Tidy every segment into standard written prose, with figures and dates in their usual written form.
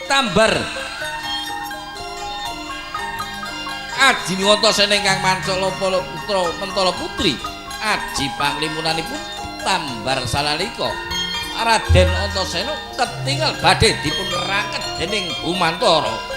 Tambar Aji Antasena ingkang mancala putra Mentala Putri aji panglimunanipun tambar salalika Raden Antasena ketingal badhe dipun rangket dening Bumantara.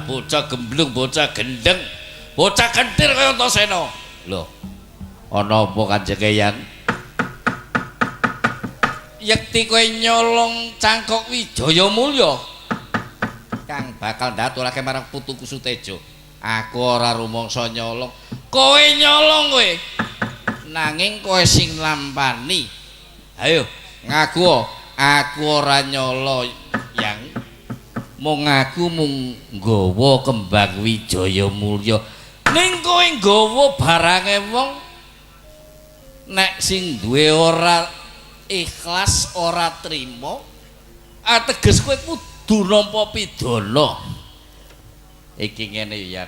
Bocah gemblung, bocah gendeng, bocah kentir kaya Antasena. Lho, ana apa Kanjeng Eyang? Yekti kowe nyolong cangkok Wijaya Mulya kang bakal ndaturake marang putuku Suteja. Aku ora rumangsa nyolong. Kowe nyolong kowe. Nanging kowe sing lampani. Ayo ngaku, aku ora nyolong yang mung aku mung nggawa kembang Wijaya Mulya. Ning kowe nggawa barange wong nek sing duwe ora ikhlas, ora trima, ateges kowe kudu nampa pidana. Iki ngene ya.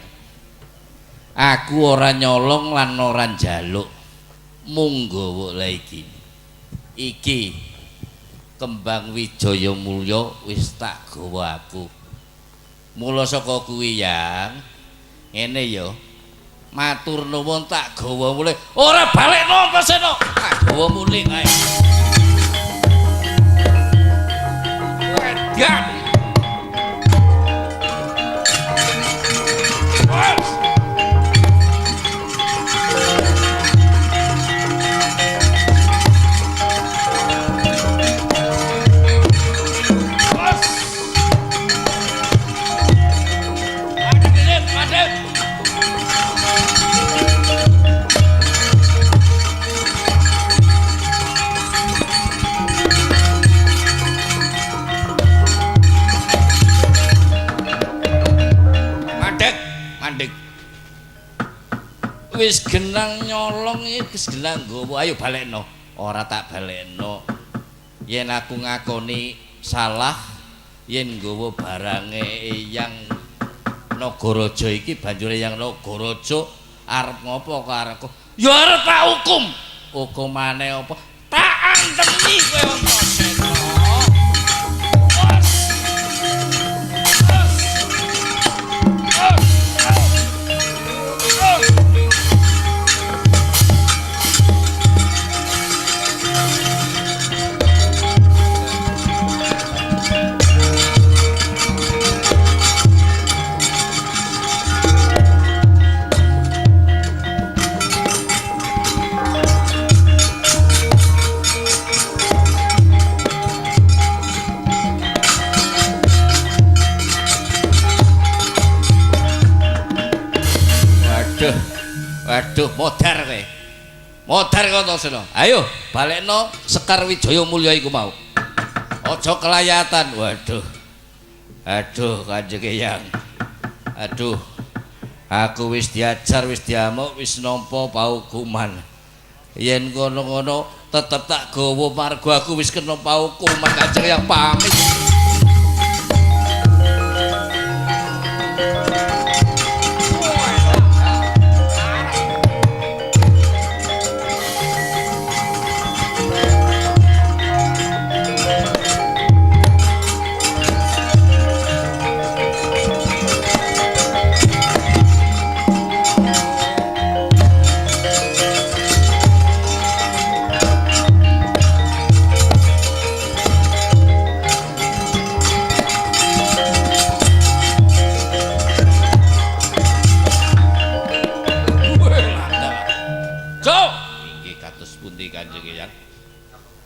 Aku ora nyolong lan ora njaluk. Mung nggawa la iki. Iki kembang Wijaya Mulya wis tak gawa aku. Mula saka kuwi yang ngene ya. Matur nuwun tak gawa mulih. Ora balekno Antasena. Tak gawa mulih kae. Edan. Wis genang nyolong iki wis genang nggawa, ayo balekno. Ora tak balekno. Yen aku ngakoni salah yen nggawa barange Eyang Nagaraja iki banjur Eyang Nagaraja arep ngopo karo aku? Ya arep tak hukum. Hukumane apa? Tak antemi kowe Antasena. Waduh. Waduh, modar kowe. Modar kowe Antasena. Ayo, balekno Sekar Wijaya Mulya iku mau. Aja kelayatan. Waduh. Aduh, Kanjeng Eyang. Aduh. Aku wis diajar, wis diamuk, wis nampa paukuman. Yen ngono-ngono tetep tak gawa marga aku wis kena paukuman. Kanjeng Eyang pamit.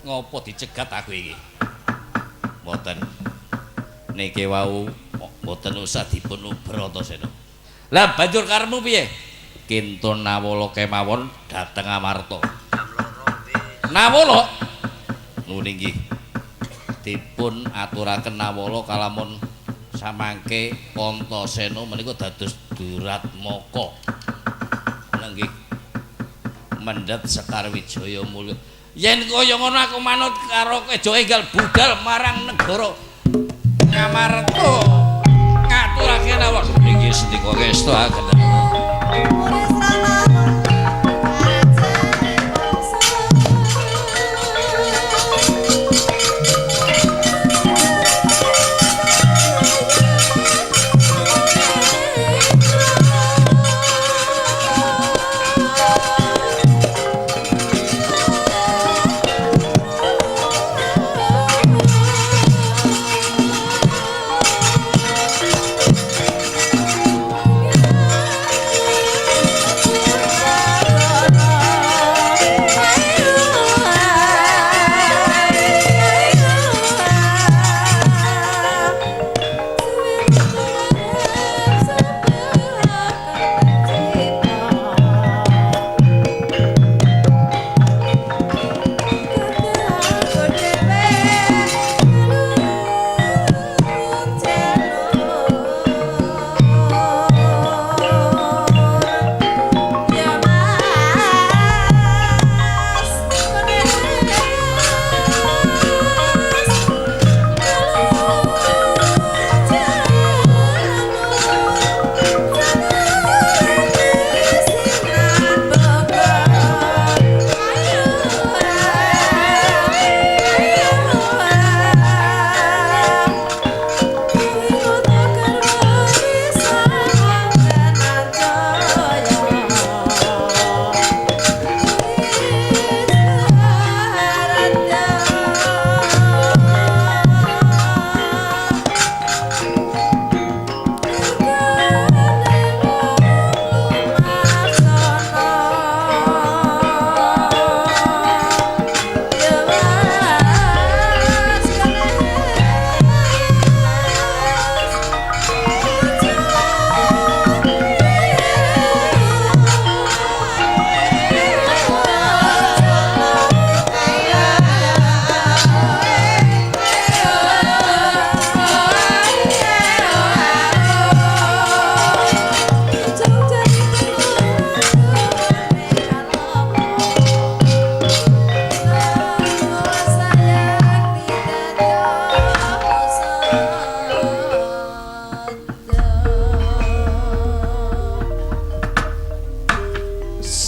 Ngopo dicegat aku iki? Mboten. Niki wau mboten usah dipun uber Antasena. Lah banjur karepmu piye? Kintun Nawala kemawon dhateng Amarta. Nawala? Nuwun inggih. Dipun aturaken Nawala kalamun samangke Antasena menika dados Duratmaka. Nggih. Mendhet Sekar Wijaya Mulya. Yen kaya ngono aku manut karo aja enggal budal marang negara Ngamarta ngaturake nawang. Inggih sendika ngestoaken.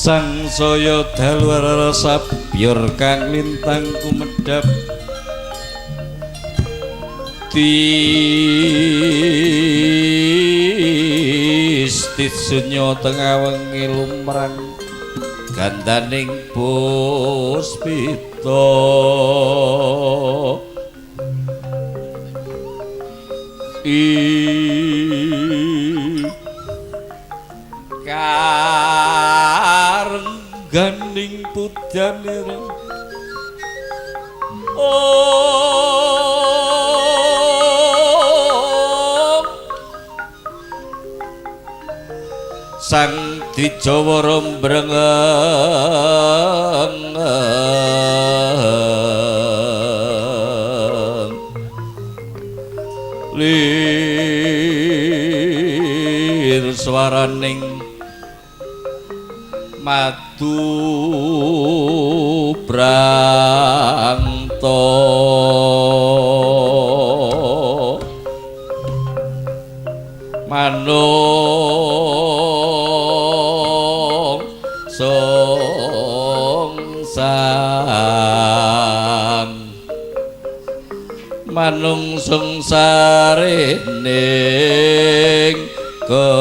Sangsaya dalu rasa biur kang lintang kumedhap tistit sunya tengah wengi lumrang gandaning puspita ganing pujanira om Sang Dijawara mbrengeng lir swaraning madu brangta manung sungsang manung sungsarining kembang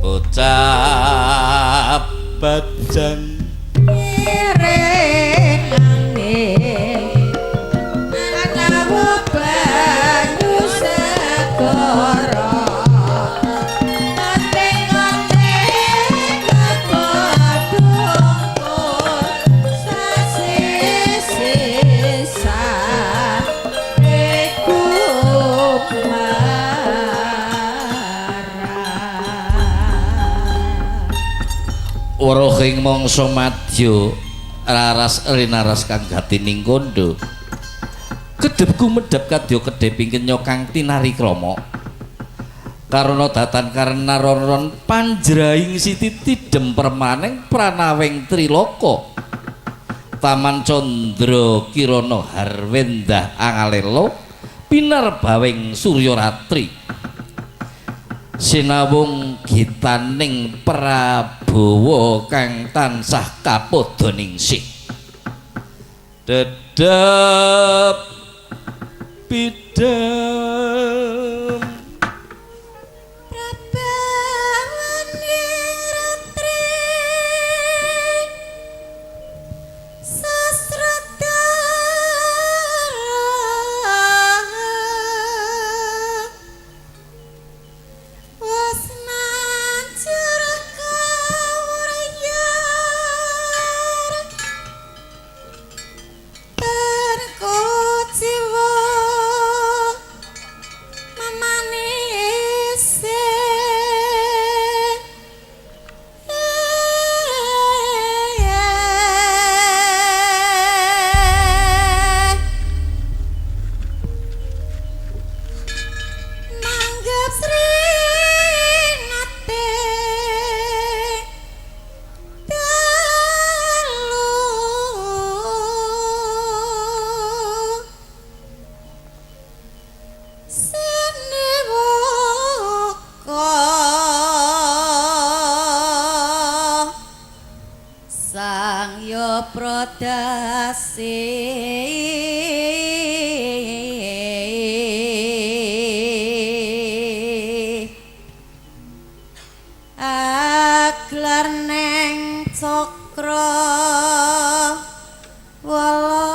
bocah bajang Iring angin anawa banyu segara ate-ate kebodhongkur sasisisa Weruh ing mangsa madya raras rinaras kang gatining kandha kedhepku medhep kadya kedheping kenya kang tinari krama karana datan karena ron-ron panjraing siti tidhem permaneng pranaweng triloka Taman Candra Kirana Harwendah angalela pinarbawing Surya Ratri sinawung gitaning Prabawa kang tansah kapada ningsih dedep pidem Prabawaning ratri sasradara wis manjur kawriyar tan kuciwa mamanise. Manggep srinate dalu sinewaka Sang Yapradasi aglar neng cakra wala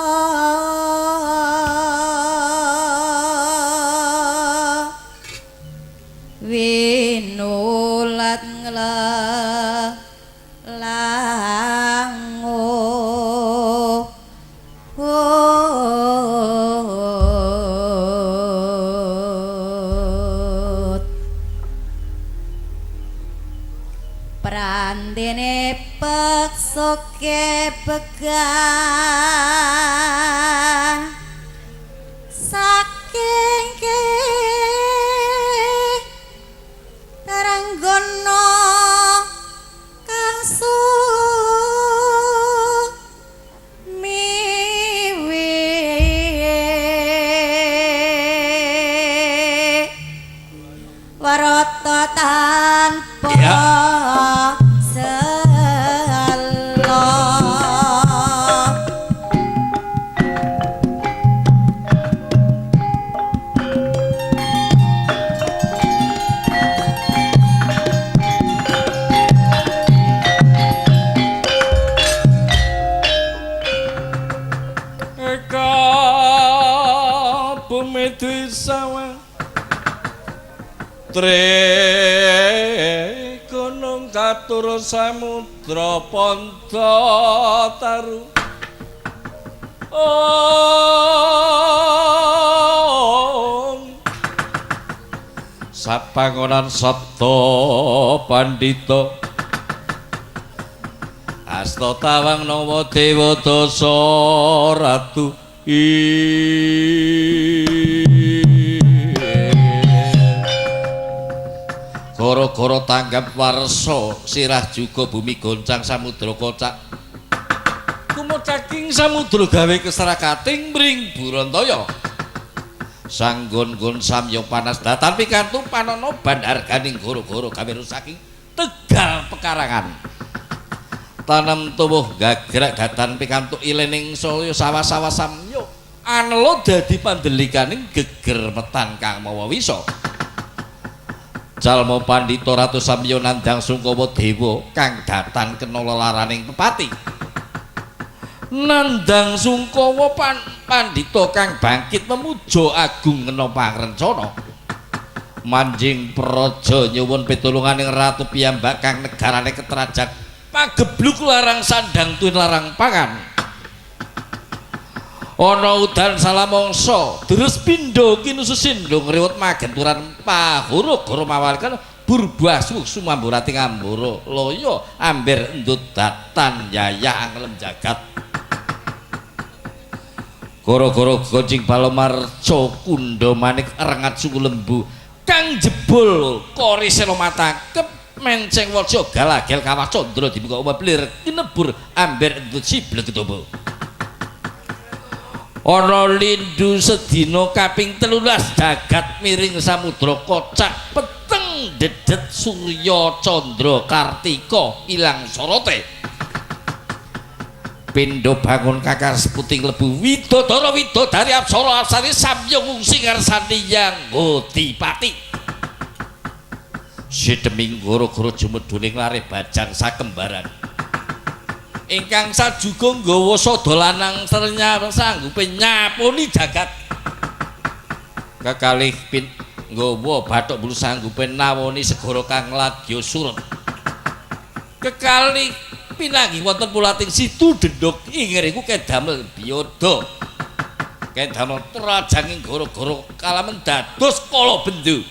winulat nglelangu. Prandene peksoke pegan saking ke Taranggono kang sumiwi warata tanpa Ya. selo. Eka bumi dwi sawang Tre gunung katur samudra panta taru Om. Sapangonan Sabda Pandhita Asta tawang nawa dewa dasa ratu. Goro-goro tanggap warsa sirah juga bumi goncang samudra kocak kumocaking samudra gawe keserakating mring Burantaya sanggon-gon samya panas datan pikantu panono bandarganing goro-goro gawe rusaking Tegal pekarangan tanem tuwuh gagrak datan pikantu ilening saya sawah-sawah samya anela dadi pandelikaning geger metan kang mawa wisa. Jalma pandhita ratu samya nandhang sungkawa dewa kang datan kena lelaraning pepati. Nandhang sungkawa pandhita kang bangkit memuja agung kena pangrencana. Manjing praja nyuwun pitulunganing ratu piyambak kang negarane ketrajak pagebluk larang sandang tuwin larang pangan. Ana udan salamangsa deres pindha kinususindho ngriwut magenturan pahura goro mawalkan burbasu sumamburati ngambara laya amber endut datan yayah anglem jagat. Goro-goro goncing balomarca kundha manik rengat suku lembu kang jebul kori sela matangkep menceng waja galagel kawah candra dibuka blir kinebur amber endut siblek ketopo. Ana lindu sedina kaping 13 jagat miring samudra kocak peteng dedet surya candra kartika ilang sorote. Pindha bangun kakas puting lebu widodara widodari apsara apsari samya ngungsi ngarsani yang Godipati. Sideming goro-goro jumedhuning lare bajang sakembaran ingkang sajuga nggawa sada lanang srenya sanggupe nyaponi jagat. Kekalih pin nggawa bathuk bulu sanggupe nawoni segara kang ladya suret. Kekalih pinanggih wonten pulating situ denduk ingiriku kedamel biyoda. Kedamel trajanging gara-gara kalamen dados kala bendu.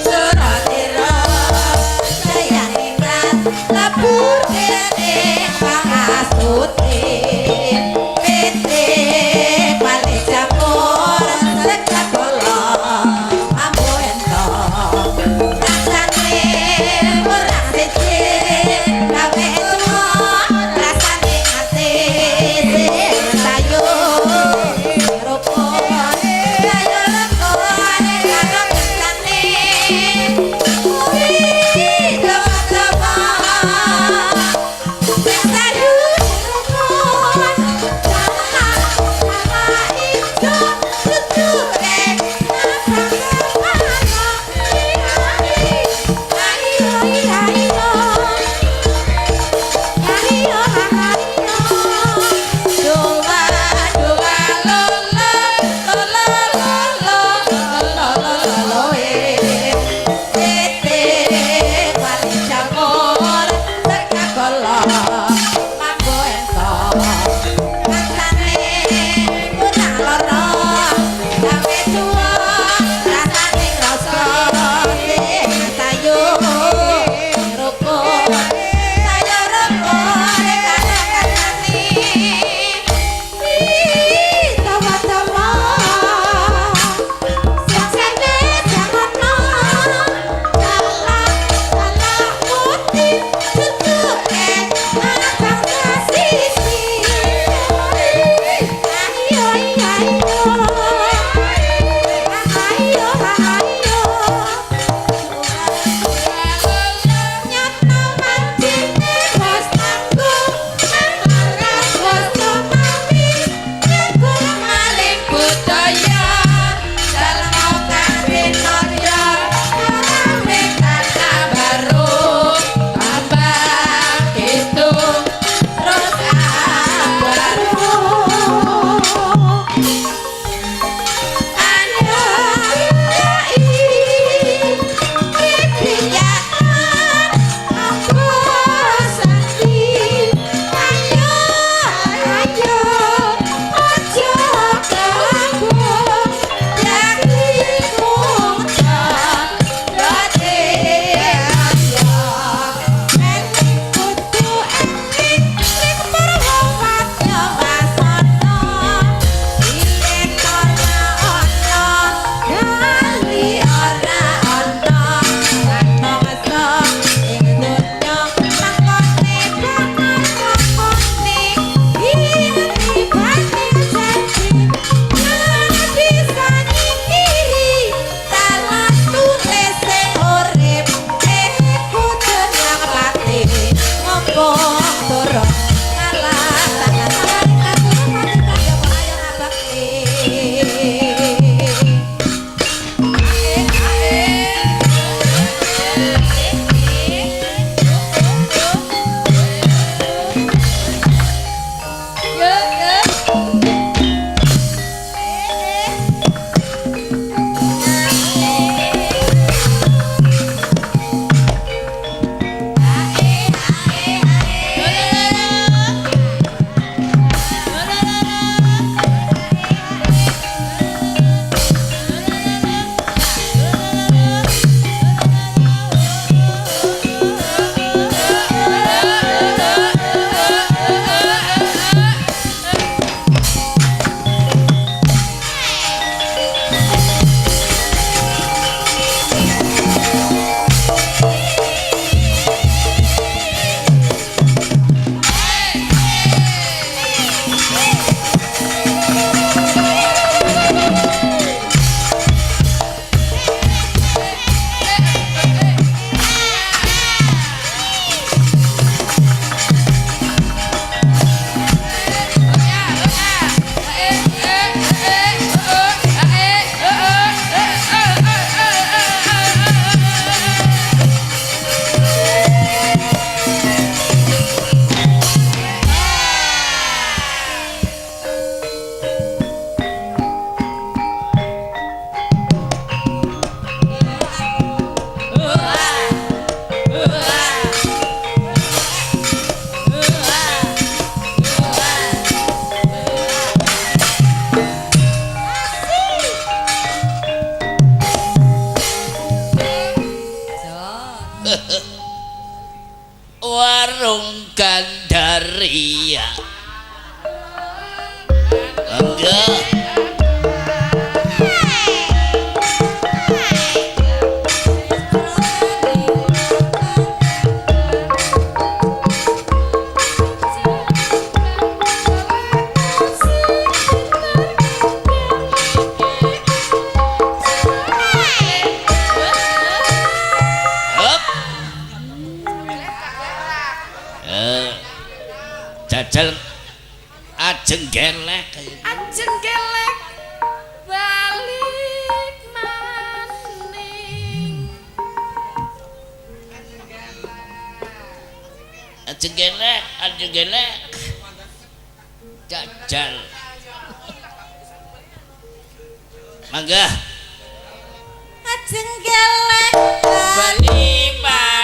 Suratira. Trung Gandaria. Enggak. Jajal ajeng gelek. Ajeng gelek balik maning. Ajeng gelek, ajeng gelek. Jajal. Mangga. Ajeng gelek balik maning.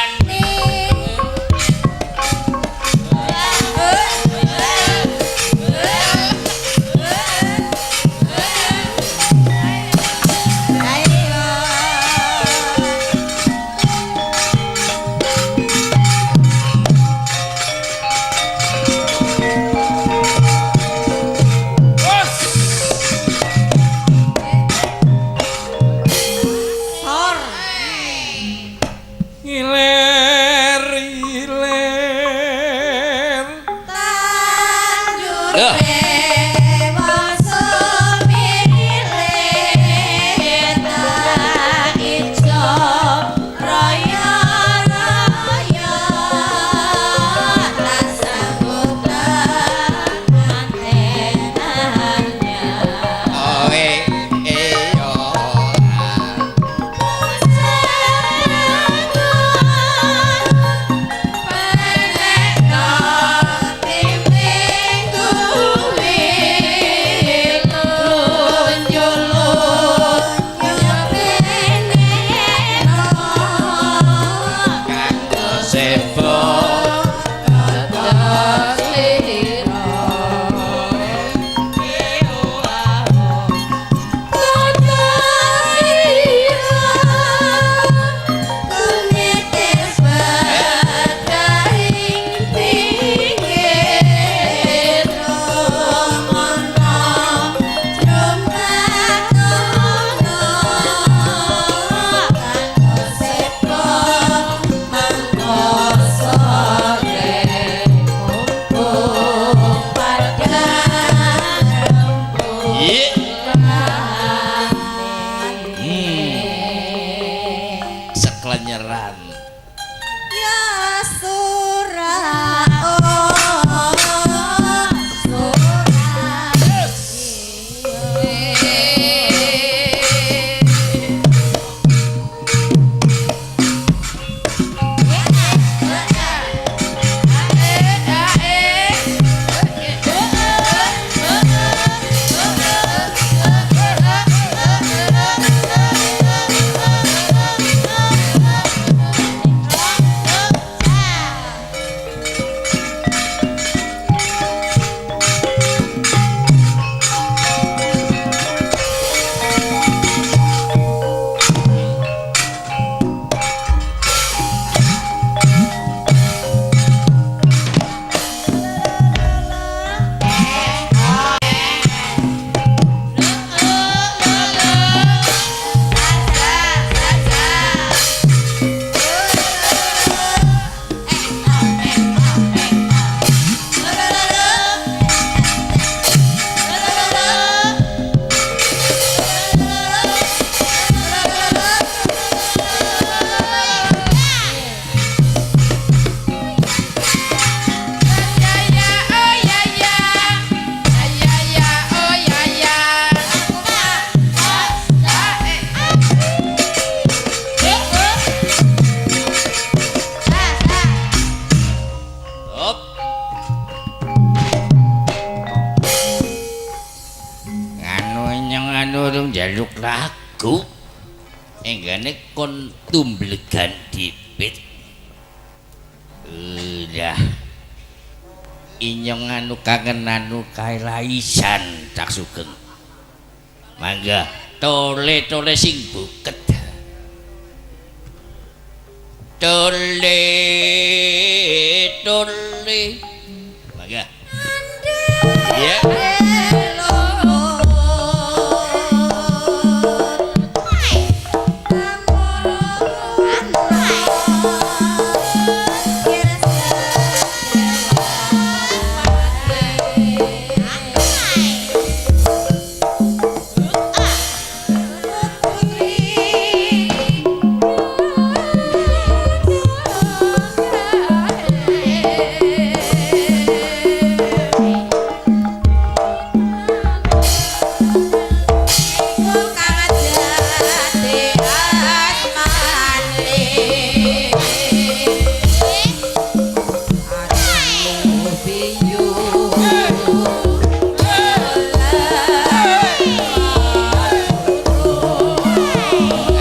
Njaluk lagu enggane kon tumblegan dipit. Udah inyong anu kangen anu kae laisan Cak Sugeng. Mangga tole-tole sing buket. Tole tole Putri. Mangga. Iya.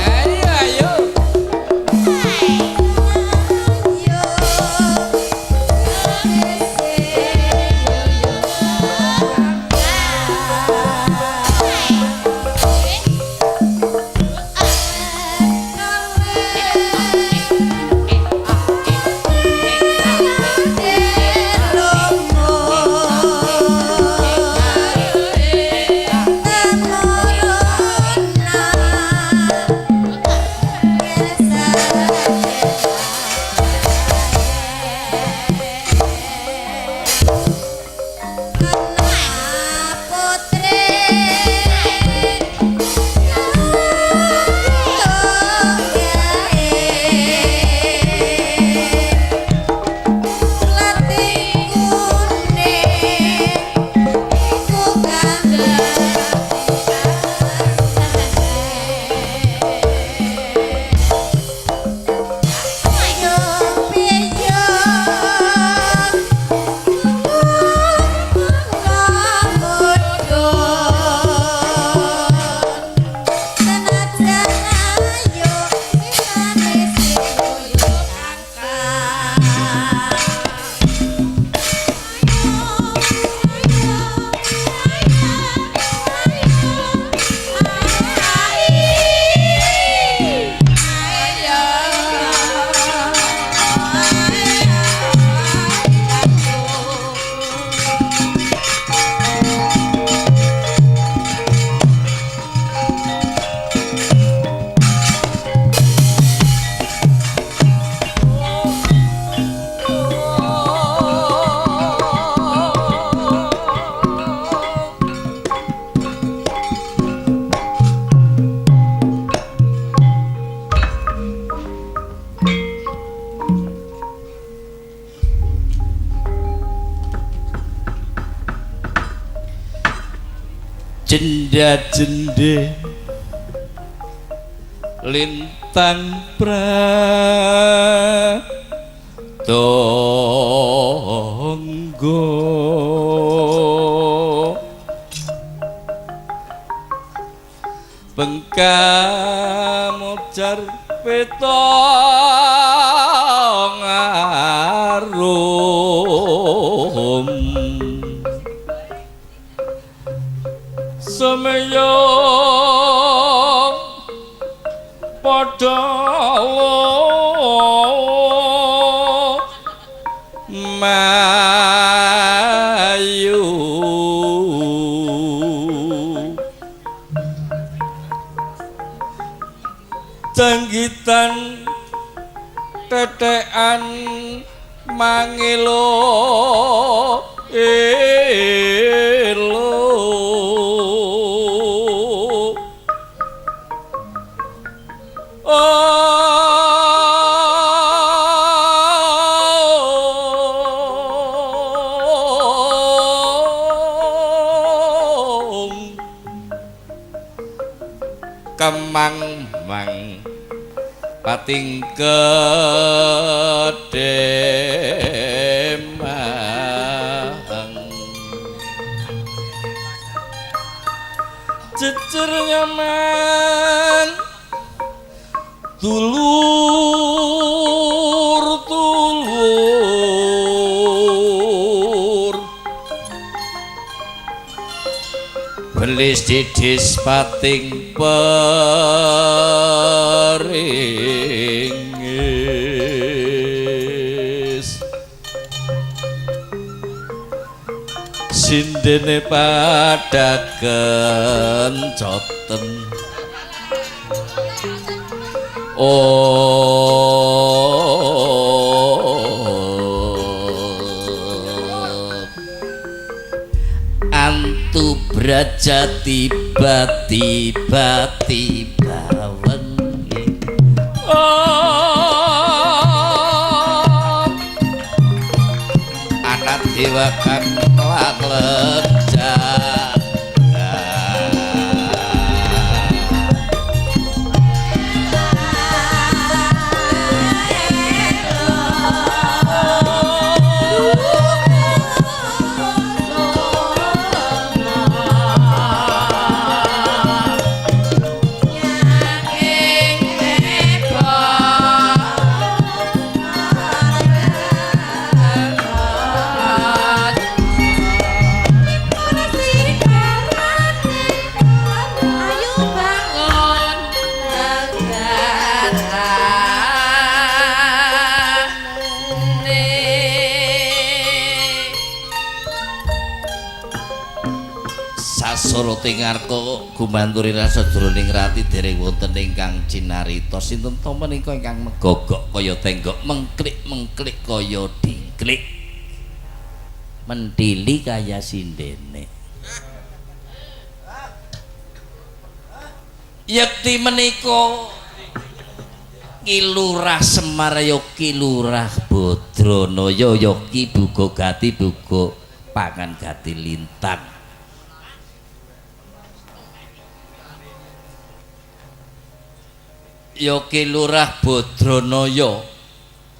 Ayo ayo. Jenda jende lintang pratangga bengkamojar petong arum semeyong padha mayu janggitan tetekan mangelo elo Kemang mang pating kedemang jejer nyaman dulur dulur belis didis pating peringis. Sindene pada kencoten. Oh, antu braja tiba-tiba tiba wengi. Oh, anak dewa kang lecak. Ayo bangun Sasana tingarka gumanturi rasa jroning rati dereng wonten ingkang cinarita sinten to menika ingkang megogok kaya tenggok mengklik-mengklik kaya dingklik mentili kaya sindene. Yekti menika Ki Lurah Semar ya Ki Lurah Badranaya ya Ki Buga Gati Buga Pangan Gati Lintang. Ya Ki Lurah Badranaya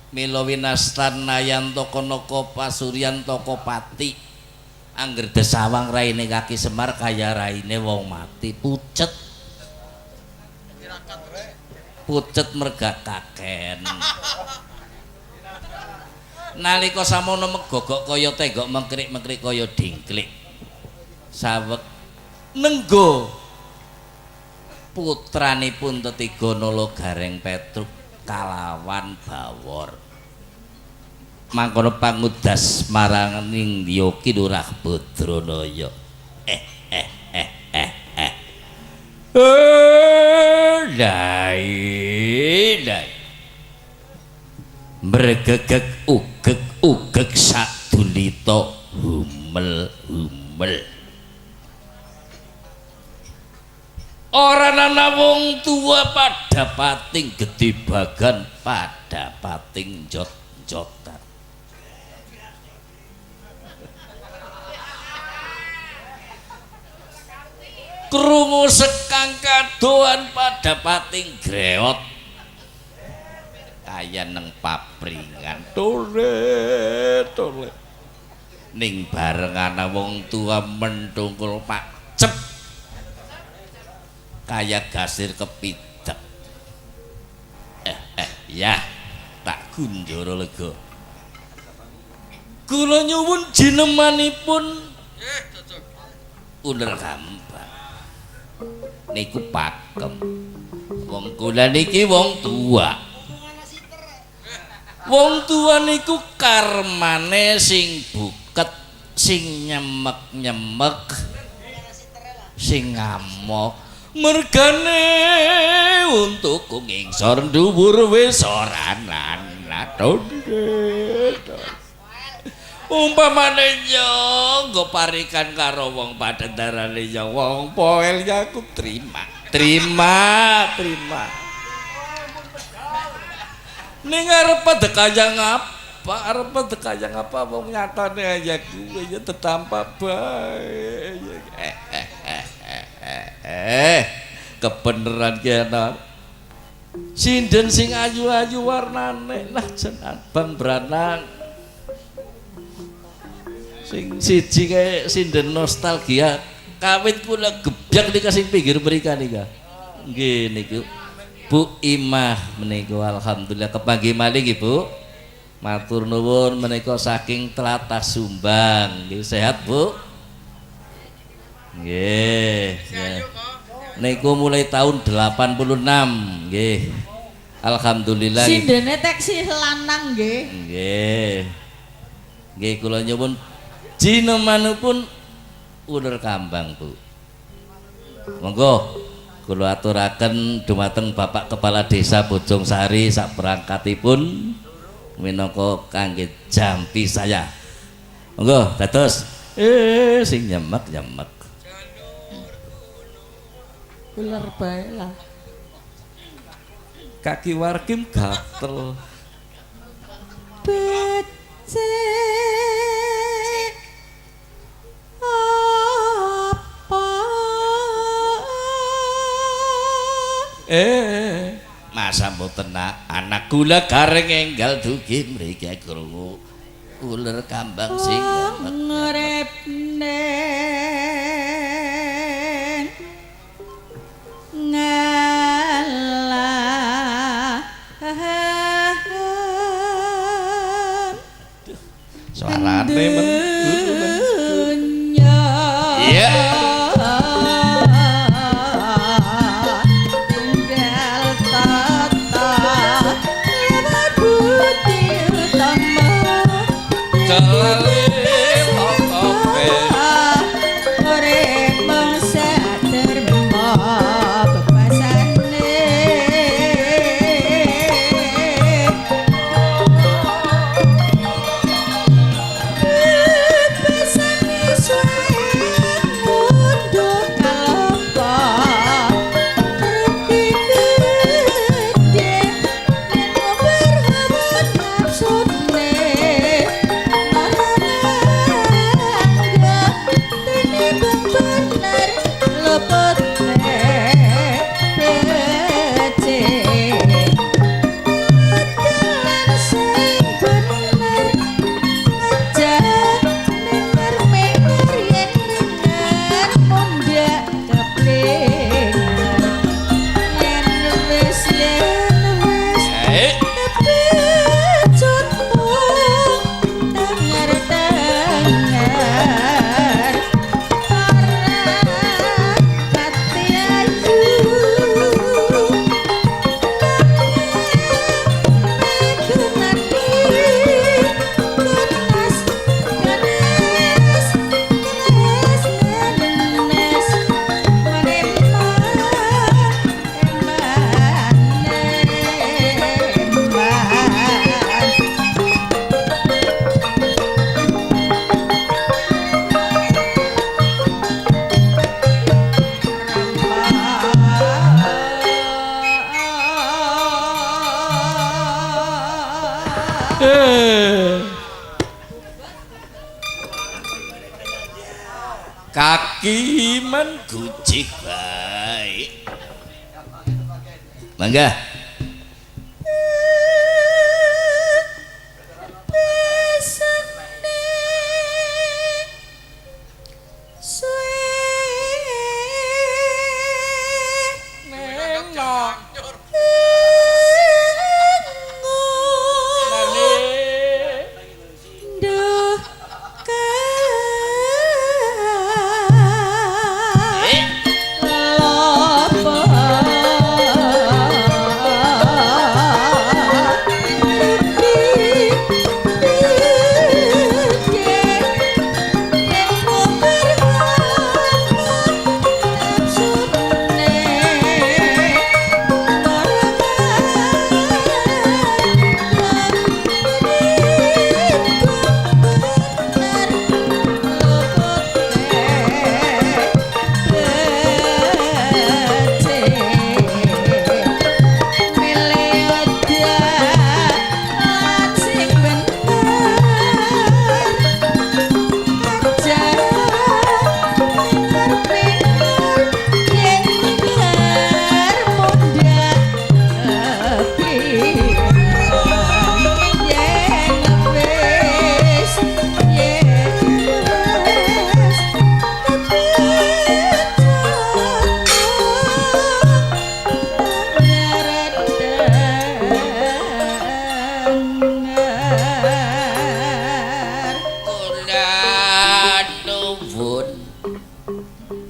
mila winastan Nayantaka Naka Pasuryan Taka Pati. Angger desawang raine kaki Semar kaya raine wong mati pucet. Pucet merga kaken. Nalika samono megogok kaya tenggok mengkrik-mengkrik kaya dingklik. Saweg nenggo putranipun tetiga Nala Gareng Petruk kalawan Bawor. Mangkono pangudas marang ning Ki Lurah Badranaya. Eh eh eh eh eh. Dai dai. Mregegeg ugeg ugeg sadulita humel humel. Ora ana wong tua pada pating gedhe bagan pada pating jot-jotan. Krungu sekang kadohan pada pating greot kaya neng papringan tole tole ning bareng ana wong tua mentungkul Pak Cep kaya gasir kepidak. Ya tak kunjara lega kula nyuwun jinemanipun uler gambang niku pakem. Wong kula niki wong tua. Wong tua niku karmane sing buket, sing nyemek-nyemek, sing ngamok. Mergane untuku ngingsor dhuwur wis ora ana. Umpamane yo nggo parikan karo wong padhendarane ya wong poel ya aku terima. Terima, terima. Ning arep kaya ngapa? Arep kaya ngapa wong nyatane ya kuwe ya tetampa bae. Kebeneran ki ana. Sinden sing ayu-ayu warnane lah jen abang branang. Sing siji kae sinden nostalgia kawit kula gebyak nika sing pinggir mrika nika. Nggih niku Bu Imah menika alhamdulillah kepanggih malih nggih Bu. Matur nuwun menika saking tlatah Sumbang. Nggih sehat Bu? Nggih. Niku mulai tahun 86 nggih. Alhamdulillah. Sindene teksi lanang nggih. Nggih. Nggih kula nyuwun jinemanipun Uler kambang, Bu. Monggo kula aturaken dumateng Bapak Kepala Desa Bojongsari sak perangkatipun minangka kangge jampi saya. Monggo dados sing nyemek-nyemek. Uler bae lah. Kaki Warkim gatel. Becik apa? Masa mboten nak anak kula gareng enggal dugi mriki krungu uler kambang sing nyemek. Ngrep neng ngalah. Suarane men. Dunya. Iya. Tinggal tata lewat budi utama. Jalane tokope. Urip mung saderma bebasane. Bebasane suwe mundur kalapa rugi gedhe yen berhawa nafsune ora tinimbang bener luput becik dalan sing bener aja mengar-mengar yen dengar mundak keblinger yen wis Eh, kepecutmu tengar-tengar ora pati ayu. Kaki men gucik baik. Mangga. Pesane suwe Nenok. Duh Eh, lopo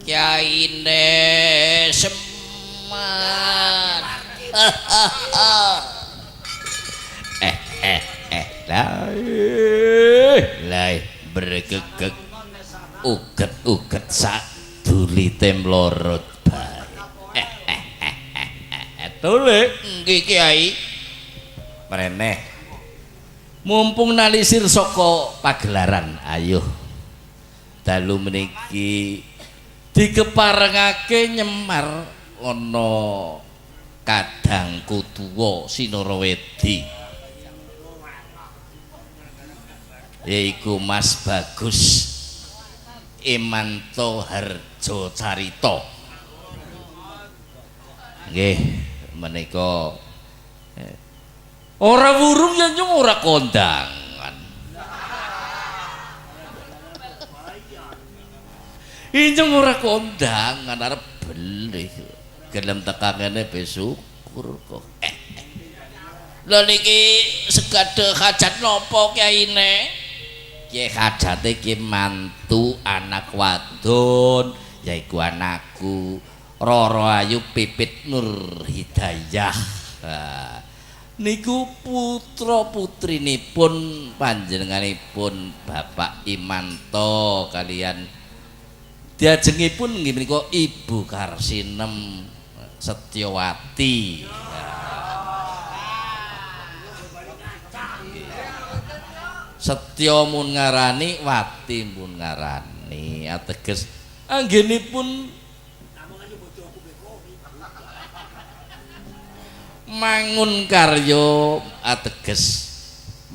Kiyaine Semar. Eh eh eh, lah lah, bergegek. Uget-uget sak dulite mlorot bae. Tulik nggih Kyai. Mreneh. Mumpung nalisir saka pagelaran, ayo. Dalu meniki dikeparengake nyemar ana kadang kutuwa Sinarawedi. Yaiku Mas Bagus Imanto Harjo Carita. Nggih, menika ora wurung ya nyung ora kondangan. Inyong ora kondangan arep beli. Gelem teka kene be syukur kok. Lho niki segade hajat napa kyaine? Ki hajate ki mantu anak wadon yaiku anakku Roro Ayu Pipit Nur Hidayah. Nah, niku putra putrinipun panjenenganipun Bapak Imanto kalian diajengipun nggih menika Ibu Karsinem Setyowati. Setya mun ngarani, wati mun ngarani, ateges anggenipun mangun karya, ateges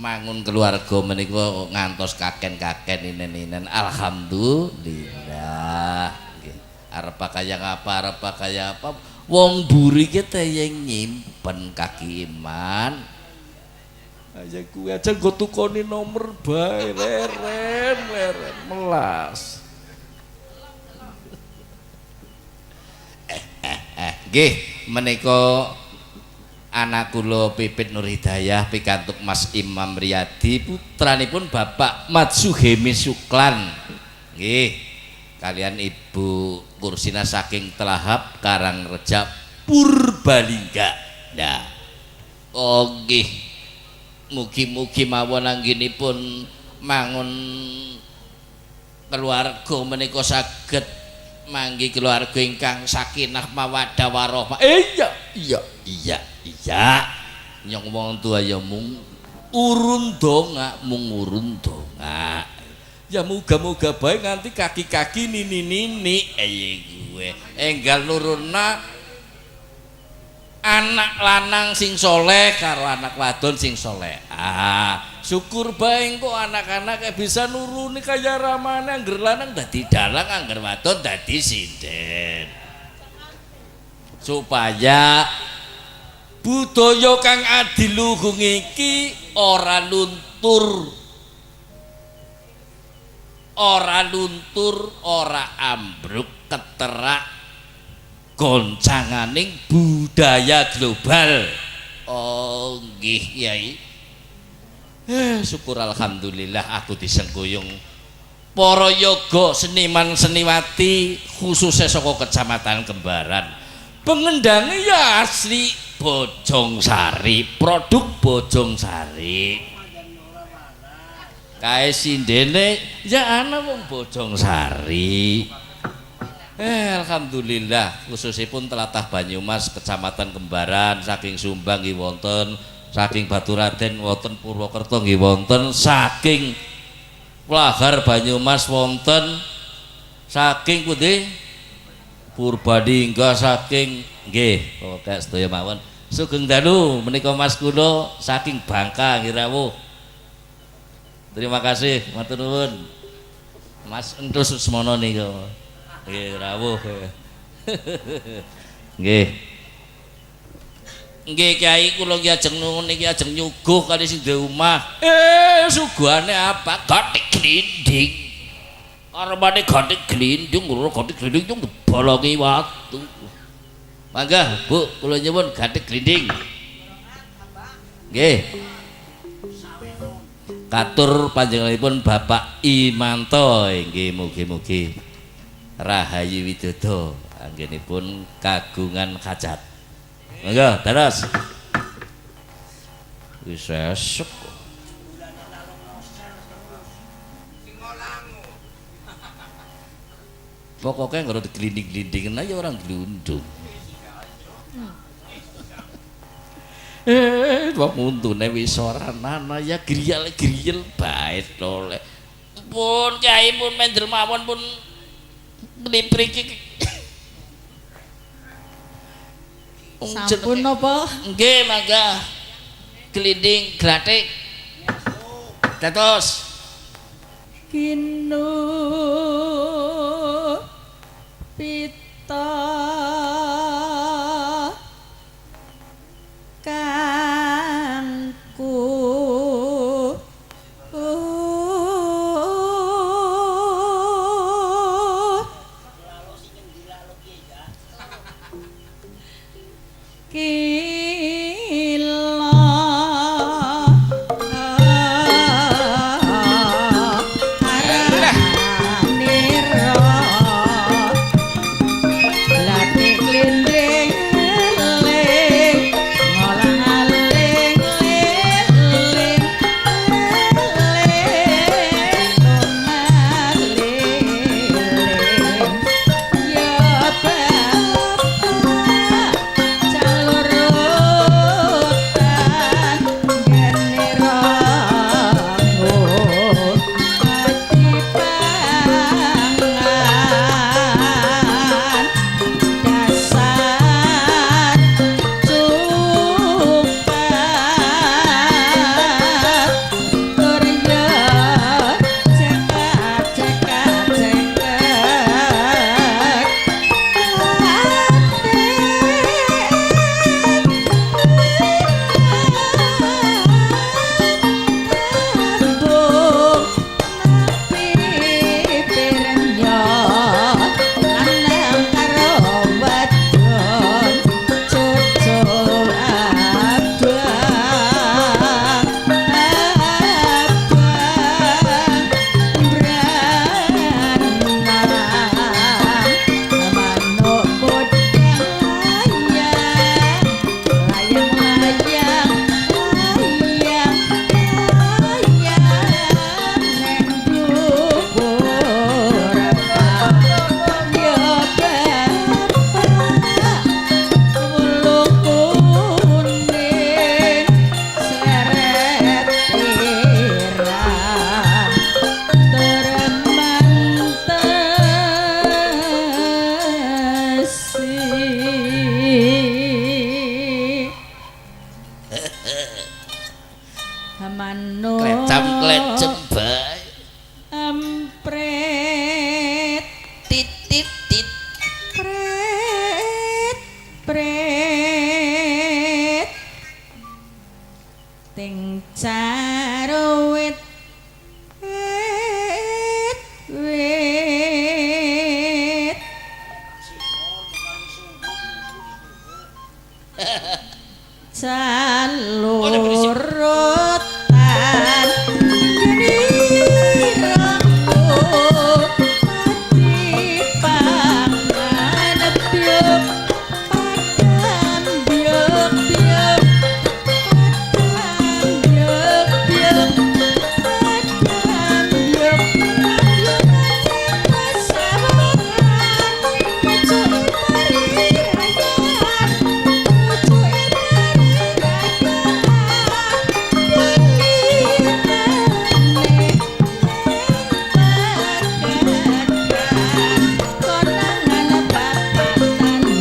mangun keluarga menika ngantos kaken-kaken inen-inen. Alhamdulillah. Nggih. Arep kaya ngapa, arep kaya apa, wong mburi ki teyeng nyimpen kaki iman. Aja kuwi aja nggo tukoni nomor bae, leren leren melas. Nggih, menika anak kula Pipit Nur Hidayah pikantuk Mas Imam Riyadi putranipun Bapak Matsuhemi Suklan. Nggih, kalian Ibu Kursina saking Telahap Karangreja Purbalingga. Nah, oh nggih. Mugi-mugi mawon anggenipun mangun keluarga menika saged manggi keluarga ingkang sakinah mawaddah warahmah. Iya, iya, iya, iya. Nyong wong tua ya mung urun dongak, mung urun dongak. Ya muga-muga bae nganti kaki-kaki nini-nini. Gue enggal nurunna anak lanang sing soleh karo anak wadon sing soleh. Ah, syukur bae engko anak-anak bisa nuruni kaya ramane, angger lanang dadi dalang, angger wadon dadi sinden. Supaya budaya kang adiluhung iki ora luntur. Ora luntur, ora ambruk keterak goncanganing budaya global. Oh nggih Kyai. Syukur alhamdulillah aku disengkuyung para yoga seniman seniwati khususnya saka Kecamatan Kembaran. Pengendange ya asli Bojongsari, produk Bojongsari. Kae sindene ya ana wong Bojongsari. Alhamdulillah khususipun telatah Banyumas Kecamatan Kembaran saking Sumbang nggih wonten, saking Baturaden wonten, Purwokerto nggih wonten, saking Plahar Banyumas wonten, saking pundi Purbalingga, saking nggih pokoke sedaya mawon. Sugeng dalu menika Mas kula saking Bangka nggih rawuh. Terima kasih, matur nuwun. Mas Entus Susmono niku. Nggih rawuh. Nggih. Nggih Kyai kula ki ajeng nuwun niki ajeng nyuguh kali sing duwe omah. Suguhane apa? Gathik glinding. Karepane gathik glinding, ora gathik glinding yung dibolongi watu. Mangga, Bu, kula nyuwun gathik glinding. Nggih. Katur panjenenganipun Bapak Imanto nggih mugi-mugi Rahayu Widodo anggenipun kagungan hajat. Monggo terus. Wis esuk. Pokoke ngro diglinding-glindingen aja orang glundung. Wong untune wis ora nana ya griyel-griyel bae tole. Pun Kyai pun mendel mawon pun mlipriki. Sampun napa? Nggih, mangga. Glinding glathik. Dados Kinu pita kangku kila aranira latik glinding ling ngolang-aling ling ling ling ya bapak calurutan gene rango patipangan dasar cupat turya cekak cekak cekak tembung napi pirnya lanang karo wadon cucuk abang abang branang manuk podang layang layang layang layang layang neng dhuwur ya bapak wulu kuning seret pirang termantesi. Manuk klecam-klecem bae. Empret Tit tit tit. pret pret ting caruwit wit wit calurutan geni pati pangan biuk padang biuk biuk padang biuk biuk padang biuk pasawaran pucuke pari rayan pucuke pari rayan pilihane konangan bapak tani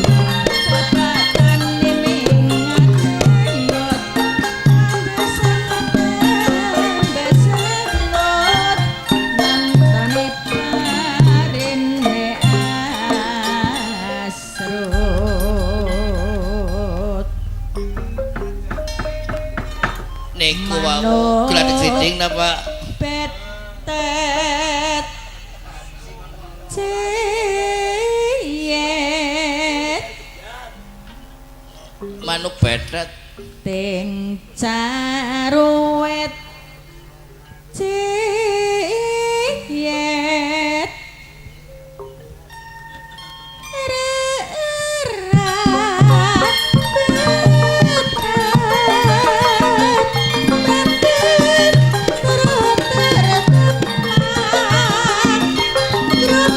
bapak tani mingat yot tambesengot nantani parine asrut. Niku wau glathik glinding napa? Betet ciyet Manuk betet. ting caruwet ciyet erat betet mampir turut tertepang gremul.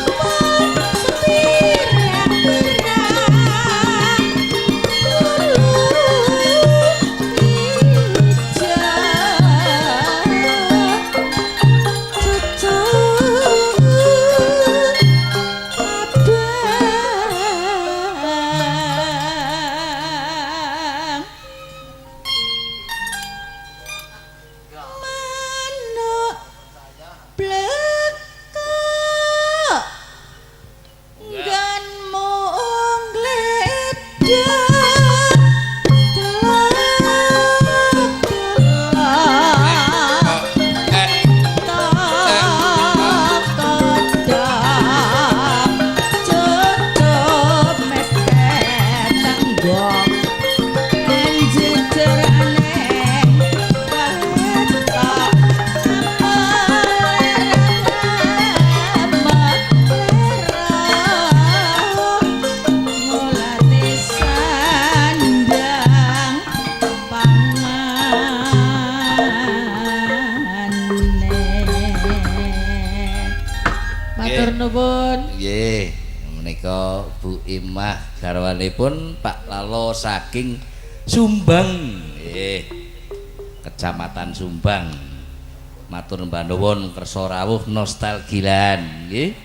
nuwun. Nggih, menika Bu Imah garwanipun Pak Lalo saking Sumbang. Nggih. Kecamatan Sumbang. Matur nuwun kersa rawuh nostalgilan nggih.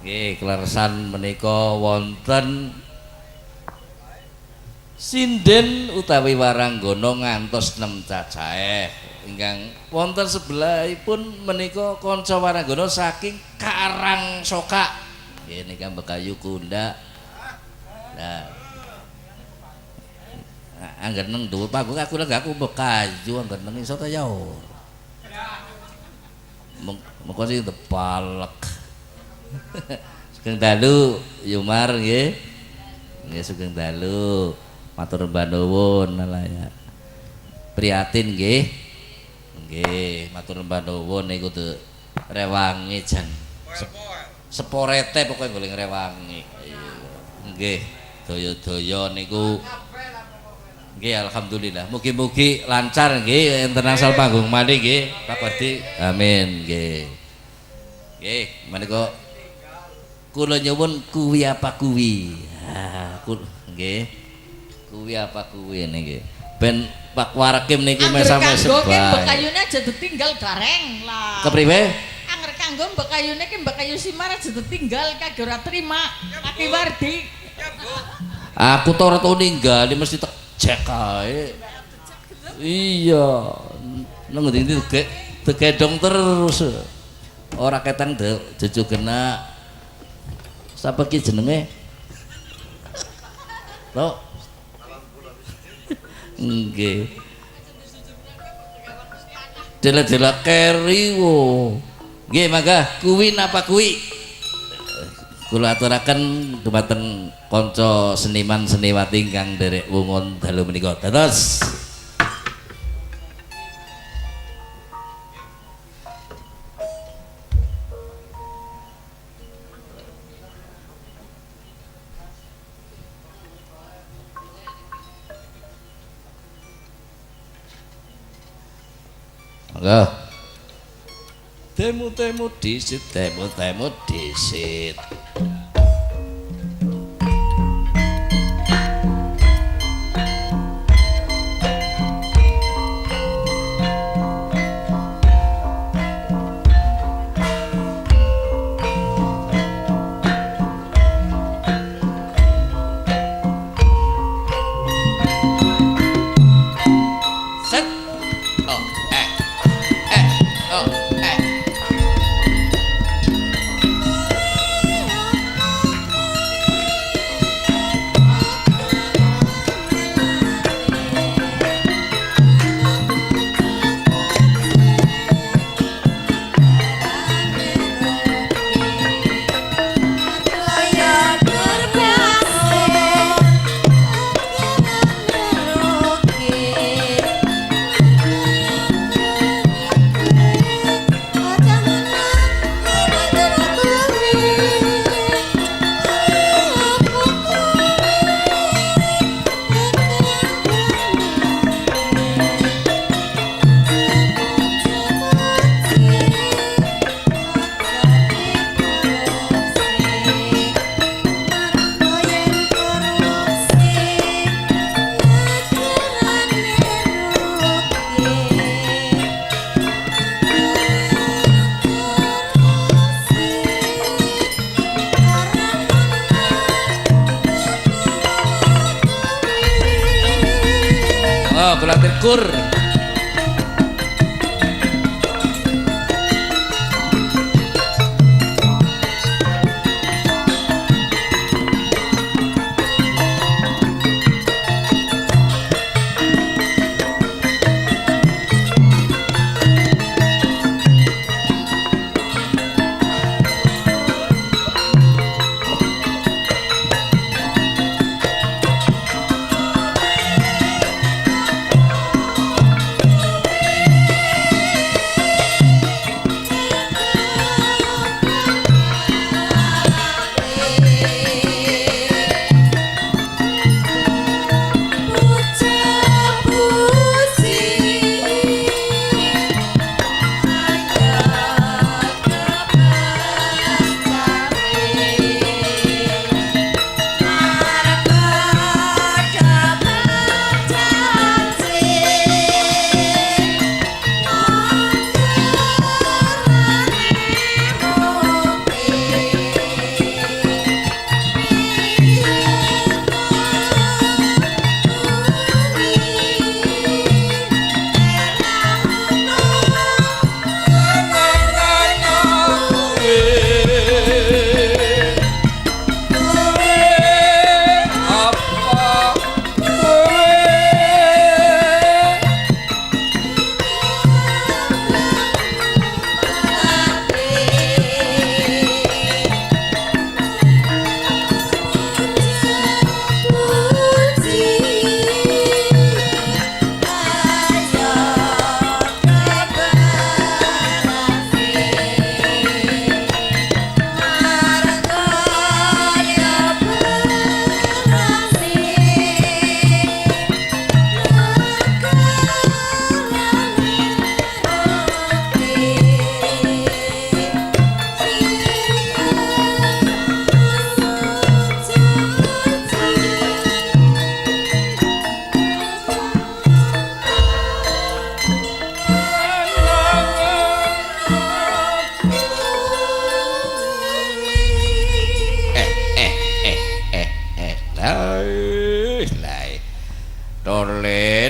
Nggih, kleresan menika wonten sinden utawi waranggana ngantos 6 cacahe. Ingkang wonten sebelahipun menika kanca waranggana saking Karangsoka. Nggih nika Bekayu Kunda. Nah. Angger nang dhuwur panggung aku lek aku Bekayu angger nang iso ta ya ora. Mengko sing depalek. Sugeng dalu Yumar nggih. Nggih sugeng dalu. Matur nuwun ya. Prihatin nggih. Nggih, matur nuwun niku rewangi jan. Seporete pokoke golek ngrewangi. Nggih, daya-daya niku nggih alhamdulillah. Mugi-mugi lancar nggih enten asal panggung malih nggih, Pak Wardi. Amin nggih. Nggih, menika kula nyuwun kuwi apa kuwi. Ah, nggih. Kuwi apa kuwi niki. Ben Pak Warkim niku mesame kanggo ki sebab. Bekayune aja ditinggal gareng lah. Kepriwe? Angger kanggo Bekayune ki Mbekayu Simar aja ditinggal kage ora trima. Kaki Wardi. Aku to ora tau ninggali mesti tek jek kae. Iya. Nang ngendi digedong terus. Ora ketang jujuk kena. Sapa ki jenenge? Tok. Nggih. Dela-dela keri wo. Nggih mangga kuwi napa kuwi? Kula aturaken dumateng kanca seniman seniwati ingkang nderek wungun dalu menika. Dados mangga. Temu-temu disit, temu-temu disit. Set. Oh, eh. Eh, oh, eh. Oh, kula kur.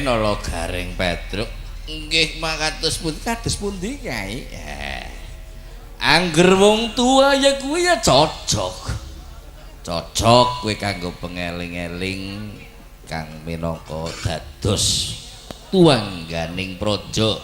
Nala Gareng Petruk. Nggih, makados pundi, kados pundi, Kyai? Angger wong tua ya kuwi ya cocok. Cocok kowe kanggo pengeling-eling kang minangka dados tuwangganing praja.